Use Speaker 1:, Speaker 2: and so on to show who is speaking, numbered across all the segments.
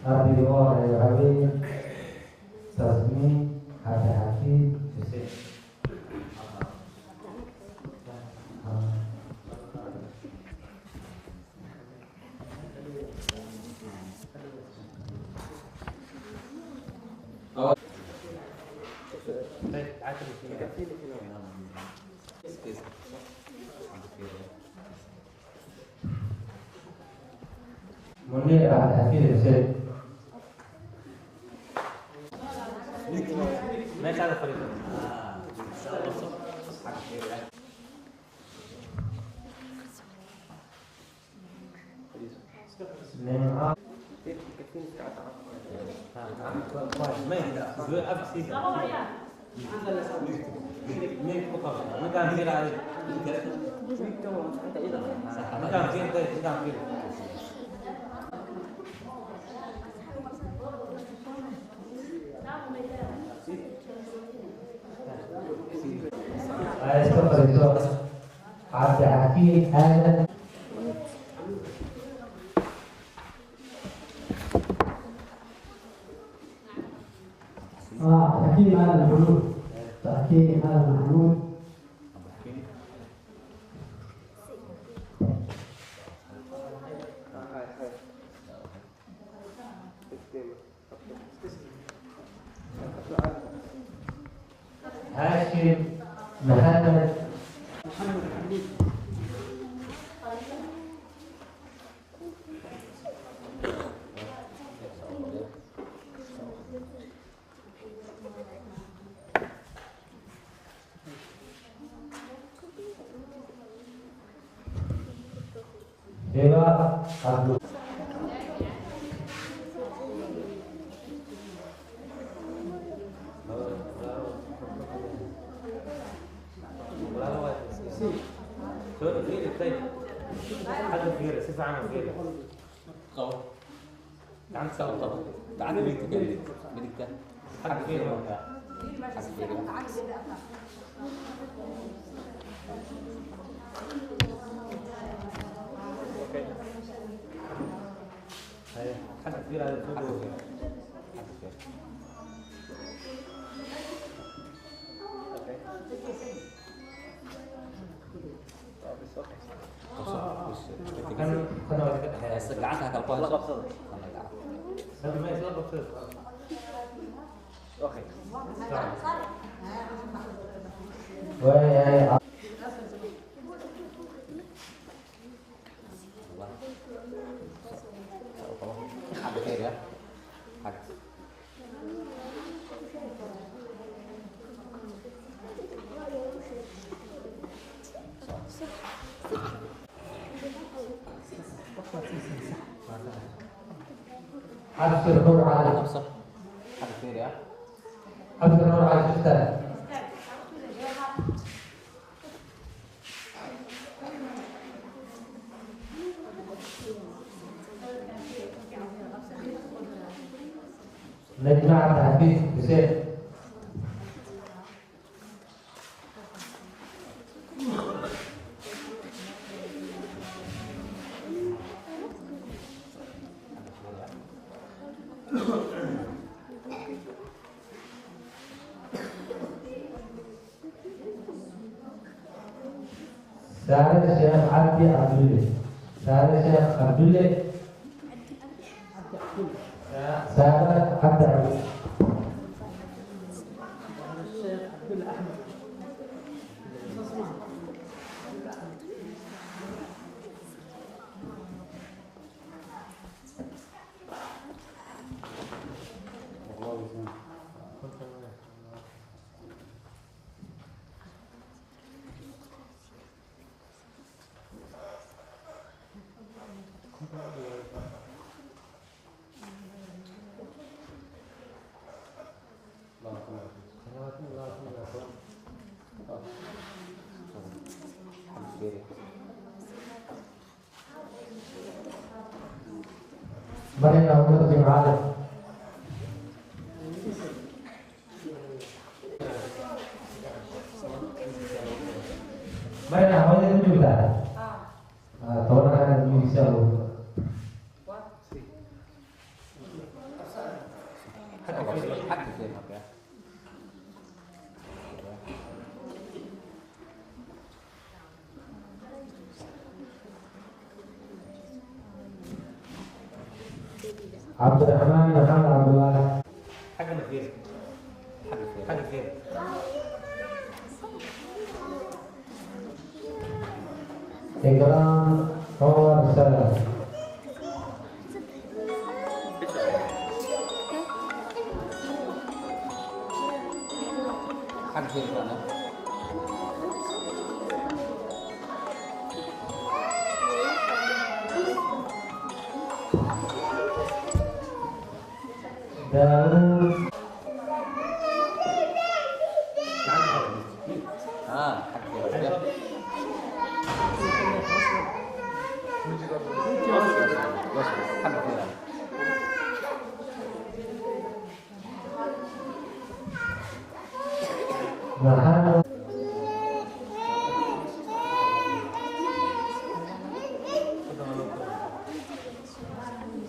Speaker 1: Ardayga ugu horeeya waxaa weeye Tasmiin Cabdixafiid Xuseen. Muniir Cabdixafiid Xuseen. Nimco ay iska fadhiiso. Cabdixakiin Aadan.
Speaker 2: حكيم آل محمود، حكيم آل محمود.
Speaker 1: Haashim Maxamed. Hiba Cabdu. Waayahay. Cabshir Nuur Cali. Cabshir Nuur Cali Shiftaan. Najma Cabdixafiid Xuseen. Saare Sheekh Cabdi Cabdulle. Saare Sheekh Cabdulle. Saare Cabdi Cabdulle. Marina Abuubakar Jimcaale. Marina, hooyada ma joogtaa? 10 aad midigsa. Cabdiraxmaan Maxamed Cabdulaahi.
Speaker 3: Xaggana fiiri, xagga fiiri.
Speaker 1: Ikraan Cumar Salam.
Speaker 3: Xagga fiiri Ikraan.
Speaker 1: Daawud.
Speaker 3: Ah, xagga fiiri. Xagga fiiri.
Speaker 1: Maxamed.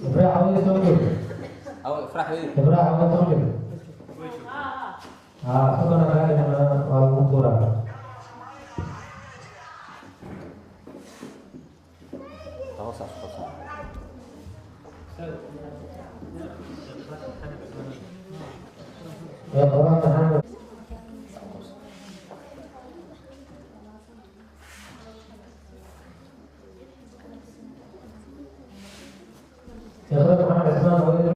Speaker 1: Ibrahim hawada soo gel.
Speaker 3: Aw, Ifraax wey.
Speaker 1: Ibrahim hawada soo gel. Haa, soddona kaga dhiman waa lagu tuuraa.
Speaker 3: Hoosaas qabsan.
Speaker 1: Iqra Maxamed. Iqra Maxamed Cismaan hawada.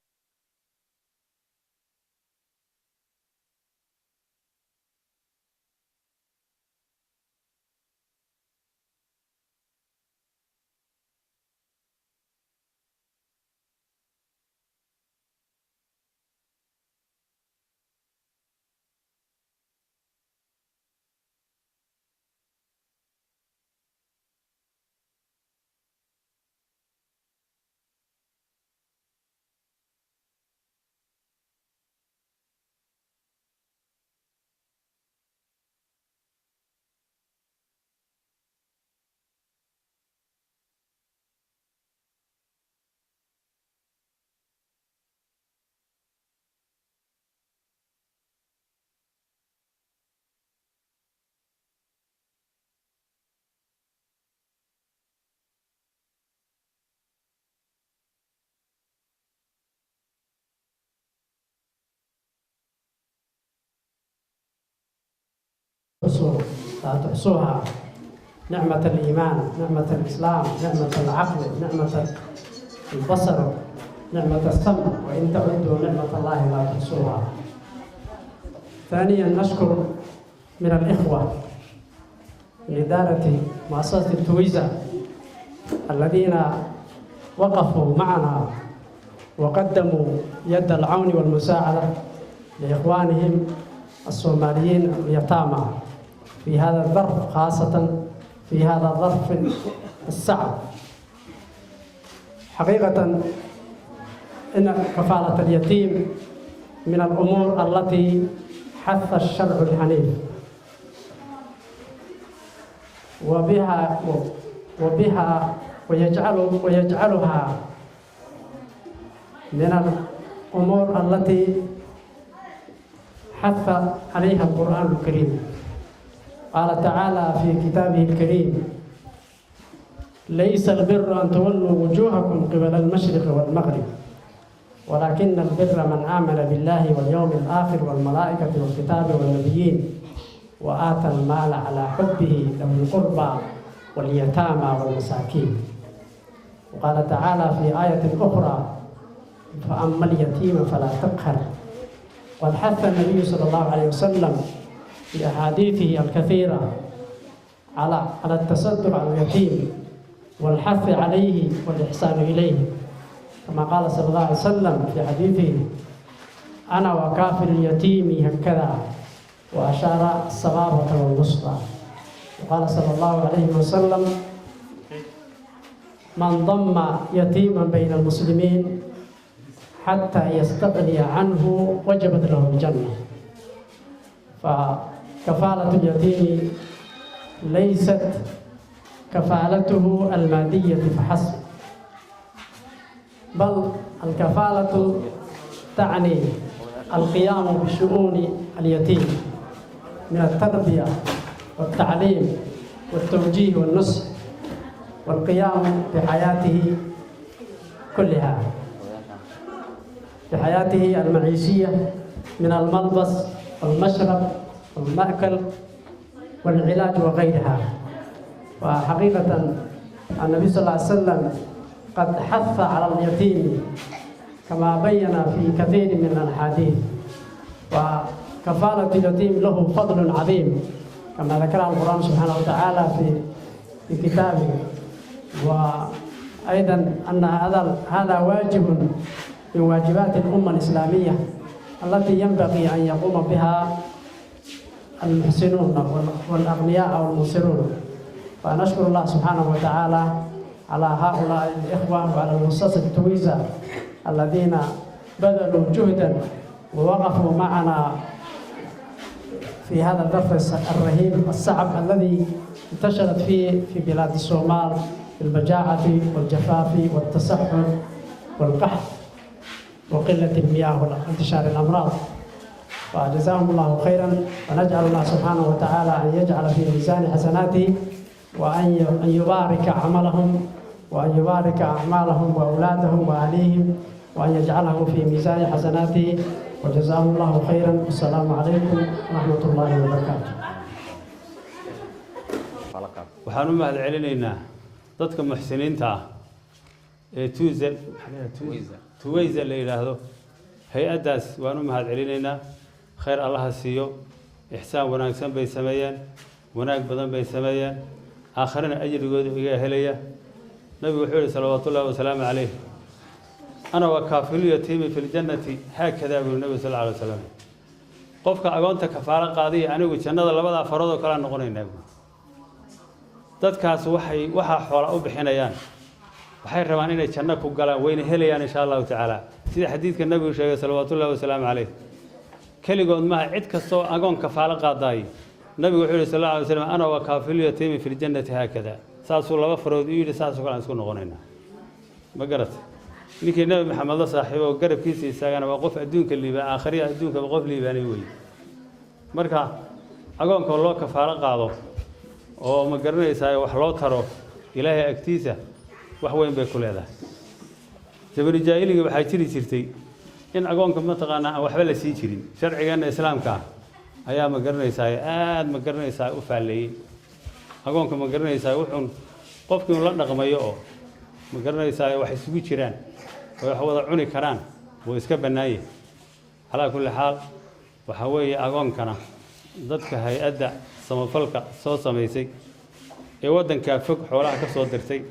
Speaker 2: تحصوا لا تحصوها، نعمة الإيمان، نعمة الإسلام، نعمة العقل، نعمة البصر، نعمة السمع، وإن تعدوا نعمة الله لا تحصوها. ثانيا، نشكر من الإخوة من إدارة مؤسسة التويزة الذين وقفوا معنا وقدموا يد العون والمساعدة لإخوانهم الصوماليين اليتامى في هذا الظرف، خاصة في هذا الظرف الصعب. حقيقة إن كفالة اليتيم من الأمور التي حث الشرع الحنيف وبها ويجعلها من الأمور التي حث عليها القرآن الكريم. قال تعالى في كتابه الكريم: ليس البر أن تولوا وجوهكم قبل المشرق والمغرب، ولكن البر من آمن بالله واليوم الآخر والملائكة والكتاب والنبيين، وآتى المال على حبه ذوي القربى واليتامى والمساكين. وقال تعالى في آية أخرى: فأما اليتيم فلا تقهر. وقد حث النبي صلى الله عليه وسلم في أحاديثه الكثيرة على التصدق على اليتيم والحث عليه والإحسان إليه، كما قال صلى الله عليه وسلم في حديثه: أنا وكافل اليتيم هكذا، وأشار السبابة والوسطى. وقال صلى الله عليه وسلم: من ضم يتيما بين المسلمين حتى يستغني عنه وجبت له الجنة. فكفالة اليتيم ليست كفالته المادية فحسب، بل الكفالة تعني القيام بشؤون اليتيم من التربية والتعليم والتوجيه والنصح والقيام بحياته كلها. بحياته المعيشية من الملبس والمشرب والمأكل والعلاج وغيرها. وحقيقة النبي صلى الله عليه وسلم قد حث على اليتيم كما بين في كثير من الأحاديث، وكفالة اليتيم له فضل عظيم كما ذكر القرآن سبحانه وتعالى في كتابه، وأيضا أن هذا واجب من واجبات الأمة الإسلامية التي ينبغي أن يقوم بها المحسنون والأغنياء والموسرون. فنشكر الله سبحانه وتعالى على هؤلاء الإخوة وعلى المؤسسة تويزا الذين بذلوا جهدا ووقفوا معنا في هذا الظرف الرهيب الصعب الذي انتشرت فيه في بلاد الصومال المجاعة والجفاف والتصحر والقحط وقلة المياه وانتشار الأمراض. وجزاهم الله خيرا، ونسأل الله سبحانه وتعالى أن يجعل في ميزان حسناته وأن يبارك عملهم وأن يبارك أعمالهم وأولادهم وأهليهم وأن يجعله في ميزان حسناته، وجزاهم الله خيرا، والسلام عليكم ورحمة الله وبركاته.
Speaker 4: Waxaan u mahad celinaynaa dadka muxsiniinta ah ee Tuuza Tuweyza la yidhaahdo hay-addaas. Waan u mahad celinaynaa, khayr Allaha siiyo. Ixsaan wanaagsan bay sameeyeen, wanaag badan bay sameeyeen, aakharena ajrigooda iga helaya. Nabigu wuxuu yihi salawaatu ullahi wasalaamu calayh: "أنا وكافل اليتيم في الجنة هكذا." Buu nabigu sal alay wasalam qofka agoonta kafaalo qaadiya anigu jannada labadaa farood oo kalea noqonaynaa buui. Dadkaas waxay waxaa xoola u bixinayaan, waxay rabaan inay janno ku galaan, wayna helayaan insha Allahu tacaala, sida xadiidka nabigu sheegay salawaatu ullahi wasalaamu calayh. Keligood maaha, cid kastoo agoon kafaalo qaadaay, nabigu wuxuu yihi sal alla alay slam: "أنا وكافل اليتيم في الجنة هكذا." Saasuu laba farood u yidhi, saasoo kale aan isku noqonaynaa. Ma garatay? Ninkii Nebi Maxamed la saaxiibo oo garabkiisa istaagana waa qof adduunka liibaan, aakhariya adduunkaba qof liibaanay wey. Marka agoonka loo kafaalo qaado oo, ma garanaysaa, wax loo taro, Ilaahay agtiisa wax weyn bay ku leedahay. Zamani jaahiliga waxaa jiri jirtay in agoonka, mataqaanaa, aan waxba la sii jirin. Sharcigeenna Islaamka ah ayaa, ma garanaysaa, aada, ma garanaysaa, u faalleeyey agoonka. Ma garanaysaa, wuxuun qofkii un la dhaqmayo oo, ma garanaysaa, wax isugu jiraan oo wax wada cuni karaan wuu iska bannaanyah. Calaa kulli xaal, waxaa weeye agoonkana dadka hay-adda samafalka soo samaysay ee waddankaa fog xoolaha ka soo dirtay,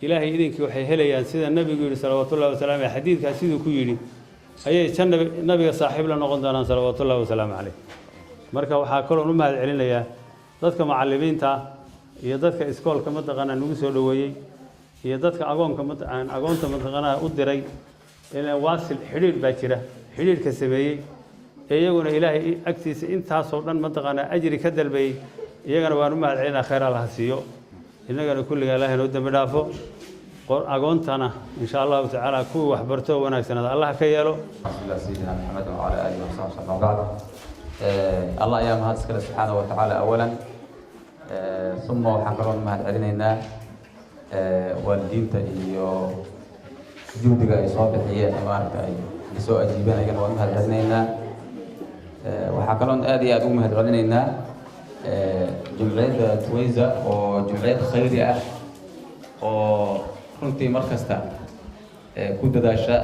Speaker 4: Ilaahay idinkii waxay helayaan sida nebigu yidhi salawaatullahi wasalaamu aleyh. Xadiidkaas siduu ku yidhi ayay janna nabiga saaxiib la noqon doonaan salawaatullahi wasalaamu caleyh. Marka waxaa kaloon u mahad celinayaa dadka macallimiinta iyo dadka iskoolka, mataqaanaa, nagu soo dhoweeyey iyo dadka agoonka aan agoonta, mataqaanaa, u diray ilaa waasil xidhiidh baa jira, xidhiidhka sameeyey ee iyaguna Ilaahay agtiisa intaasoo dhan, mataqaanaa, ajri ka dalbayey. Iyagana waan u mahad celinaa, khayr Allaha siiyo. Innagana kulliga Ilaahay noo dembi dhaafo. Agoontana insha Allahu tacaala kuwii waxbarto oo wanaagsanaada Allah ka yeelo.
Speaker 3: بسم الله سيدنا محمد وعلى آله وصحبه وسلم، بعد. Allah ayaa mahad iskale subxaanahu wa tacaala awalan, uma waxaan kaloo mahad celinaynaa waalidiinta iyo juhdiga ay soo bixiyeen ee maaragta ay soo ajiibeen, ayagana waan mahad celinaynaa. Waxaa kaloon aad iyo aad ugu mahad celinaynaa jumciyadda Twayza oo jumciyad khayri ah oo runtii mar kasta ku dadaasha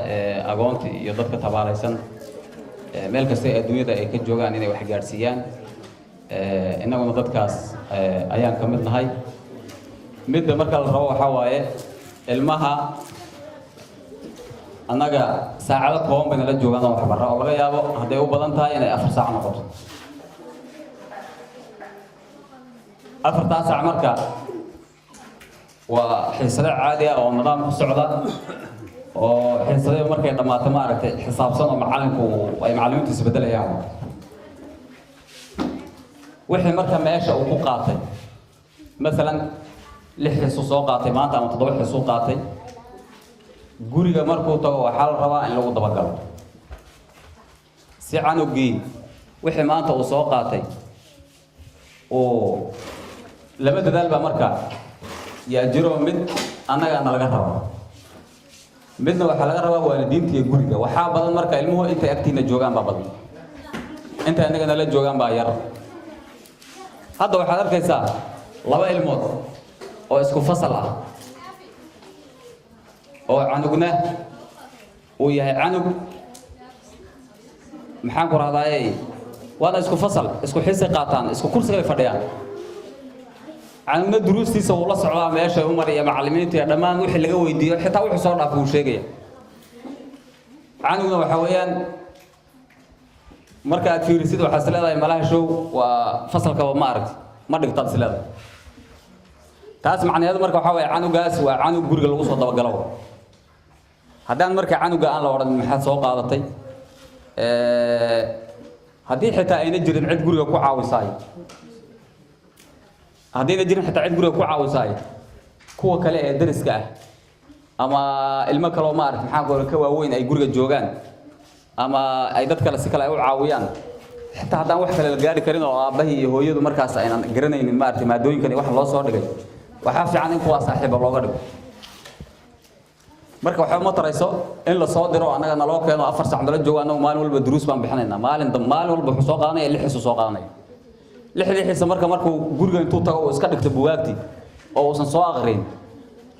Speaker 3: agoonta iyo dadka tabaalaysan meel kasta ee adduunyada ay ka joogaan inay wax gaadhsiiyaan. Innaguna dadkaas ayaan ka mid nahay. Midda marka la rabo waxaa waaye ilmaha annaga saacado kooban bayna la joogaan oo waxbarra oo laga yaabo hadday u badan tahay inay 4 saac noqoto. 4-taa saac marka waa xiisado caadi ah oo nidaam ku socda oo xiisado markay dhammaato, maaragtay, xisaabsan oo macallinku ay macallimiintu isbedelayaan. Wixii marka meesha uu ku qaatay, masalan lix xiisu soo qaatay maanta ama toddoba xiisuu qaatay, guriga markuu tago waxaa la rabaa in lagu dabagalo si canugii wixii maanta uu soo qaatay uu laba dadaal baa marka yaa jiro. Mid annaga na laga rabo, Midna waxaa laga rabaa waalidiinta iyo guriga. Waxaa badan marka ilmuhu intay agtiina joogaan baa badan, intay annagana la joogaan baa yar. Hadda waxaad arkaysaa laba ilmood oo isku fasal ah, oo canugna uu yahay canug, maxaan ku rahdaaye, waana isku fasal, isku xisi qaataan, isku kursigay fadhiyaan. Canugna duruustiisa wuu la socdaa, meesha u mariya macallimiinta iyo dhammaan wixii laga weydiiyo, xitaa wuxuu soo dhaafo wuu sheegaya. Canugna waxaa weeyaan marka aad fiirisid waxaad is leedahay malaha show waa fasalkaba ma aragti, ma dhigtaad is leedahay. Taas macnaheedu marka waxaa weeye canugaas waa canug guriga lagu soo dabagalo. Haddaan marka canuga aan la odhan maxaad soo qaadatay, haddii xitaa ayna jirin cid guriga ku caawisaay, haddayna jirin xitaa cid guriga ku caawisaay, kuwa kale ee dariska ah ama ilmo kaloo, ma aragti, maxaa ka waaweyn ay guriga joogaan ama ay dad kale si kale ay u caawiyaan, xitaa haddaan wax kale la gaari karin oo aabbahii iyo hooyadu markaas aynan garanaynin, ma aragti, maadooyinkan iyo wax loo soo dhigay, waxaa fiican in kuwaa saaxiiba looga dhigo. Marka waxba ma tarayso in la soo diro annaga naloo keeno 4 sac nala joogo. Annagu maalin walba duruus baan bixinaynaa. Maalin walba wuxuu soo qaadanaya lix xisu soo qaadanaya, lixdii xisa. Marka markuu guriga intuu tago uu iska dhigto bugaagtii oo uusan soo aqrin,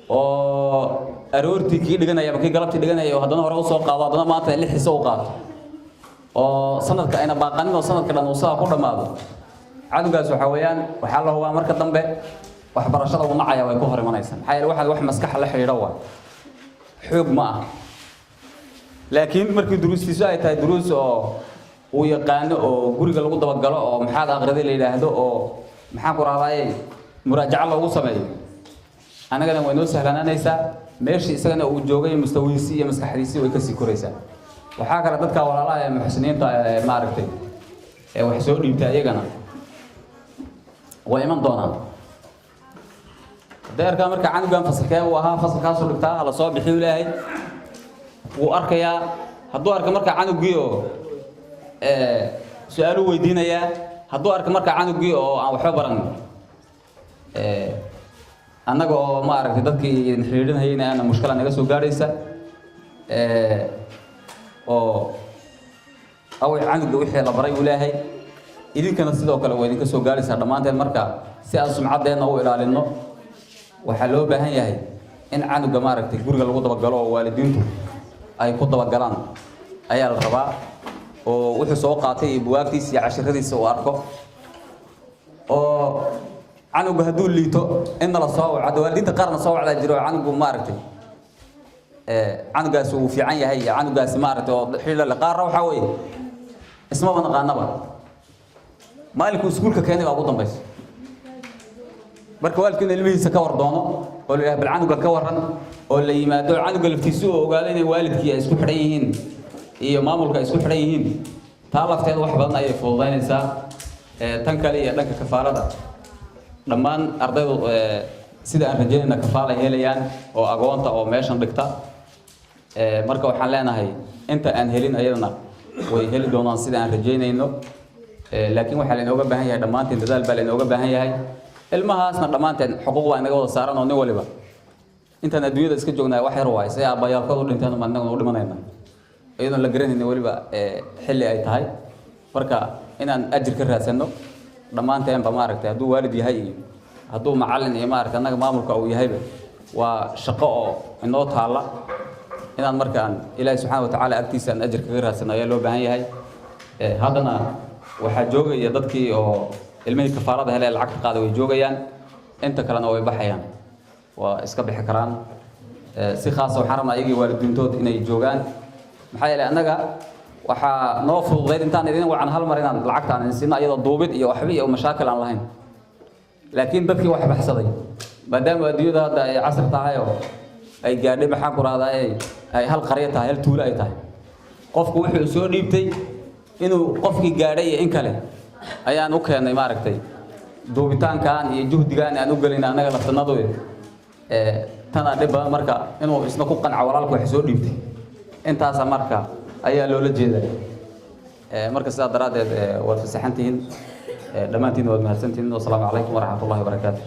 Speaker 3: oo aroortii kii dhiganaya ama kii galabtii dhiganaya oo haddana hore usoo qaado, haddana maanta lix xiso u qaato, oo sanadka ayna baaqanin, oo sanadka dhan uu sidaa ku dhammaado, canugaas waxaa weeyaan waxaa la hubaa marka dambe waxbarashada uu nacaya, way ku hor imanaysaa. Maxaa yeele waxaad wax maskaxa la xidhiidho waa xoog ma ah. Laakiin markii duruustiisu ay tahay duruus oo uu yaqaano oo guriga lagu dabagalo oo maxaad aqriday la yidhaahdo oo maxaan ku rahdaaye muraajaco loogu sameeyo, annagana way noo sahlanaanaysaa. Meeshii isagana uu joogay mustawiisii iyo maskaxdiisii way kasii koraysaa. Waxaa kale dadka walaalaha ee muxsiniinta ee, ma aragtay, ee wax soo dhiibtay, ayagana way iman doonaan. Hadday arkaa marka canugan fasalkee uu ahaa, fasalkaasuu dhigtaa, hala soo bixiyu leeyahay, wuu arkayaa. Hadduu arka marka canugii oo su-aaluu weydiinayaa. Hadduu arka marka canugii oo aan waxba baran, annaga oo, ma aragtay, dadkii idin xidhiidhinayayna ana mushkila naga soo gaadhaysa oo away canuga wixii la baray uu leeyahay. Idinkana sidoo kale waa idinka soo gaadhaysaa dhammaanteen. Marka si aan sumcaddeenna u ilaalinno, waxaa loo baahan yahay in canuga, ma aragtay, guriga lagu dabagalo oo waalidiintu ay ku dabagalaan ayaa la rabaa, oo wuxuu soo qaatay iyo buwaagtiisa iyo cashiradiisa uu arko, oo canuga hadduu liito inna la soo waco. Hadda waalidiinta qaarna soo wacdaa jiro oo canugu, ma aragtay, canugaasi uu fiican yahay iyo canugaasi, ma aragtay, oo xidhiidh le. Qaarna waxaa weeye ismaba naqaanaba, maalinkuu iskuulka keenay baa ugu dambaysa. Marka waalidku in ilmihiisa ka war doono oo la yidhaha bal canuga ka waran, oo la yimaado canuga laftiisu oo ogaado inay waalidkii ay isku xidhan yihiin iyo maamulka ay isku xidhan yihiin, taa lafteeda wax badan ayay fududaynaysaa. Tan kale iyo dhanka kafaalada, dhammaan ardaydu sida aan rajaynayna kafaala ay helayaan oo agoonta oo meeshan dhigta. Marka waxaan leenahay inta aan helin ayadana way heli doonaan sida aan rajaynayno. Laakiin waxaa lainooga baahan yahay dhammaanteen dadaal baa lainooga baahan yahay. Ilmahaasna dhammaanteen xuquuq baa inaga wada saaran, oo nin waliba intaan adduunyada iska joognahay wax yar waay. Say aabbayaalkood u dhinteen baan innaguna u dhimanayna, iyadoon la garanaynin weliba xilli ay tahay. Marka inaan ajir ka raadsanno dhammaanteenba, ma aragtay, hadduu waalid yahay iyo hadduu macallin iyo, ma aragtay, annaga maamulka uu yahayba, waa shaqo oo inoo taalla. Inaan markaan Ilaahi subxaana watacaala agtiisa aan ajir kaga raadsanno ayaa loo baahan yahay. Haddana waxaa joogaya dadkii oo ilmihii kafaarada hele lacagta qaada way joogayaan, inta kalena way baxayaan, waa iska bixi karaan. Si khaasa waxaan rabnaa iyagii waalidiintood inay joogaan, maxaa yeelay annaga waxaa noo fududayd intaan idin wacan hal mar inaan lacagta aan idin siino, iyadoo duubid iyo waxba iyo mashaakil aan lahayn. Laakiin dadkii wax baxsaday, maadaama adduunyada hadda ay casri tahay oo ay gaadhay, maxaan ku rahdaa, ay hal qaryo tahay, hal tuulo ay tahay, qofku wuxuu soo dhiibtay inuu qofkii gaadhay iyo in kale ayaan u keennay, ma aragtay, duubitaankan iyo juhdigan aan u gelin annaga laftanadu tanaa dhib badan. Marka inuu isna ku qanco walaalku wax soo dhiibtay intaasa marka ayaa loola jeedaa. Marka sidaa daraaddeed waad fasaxan tihiin dhammaantiin, waad mahadsantihiin. Wasalaamu calaykum waraxmat ullahi wabarakaatu.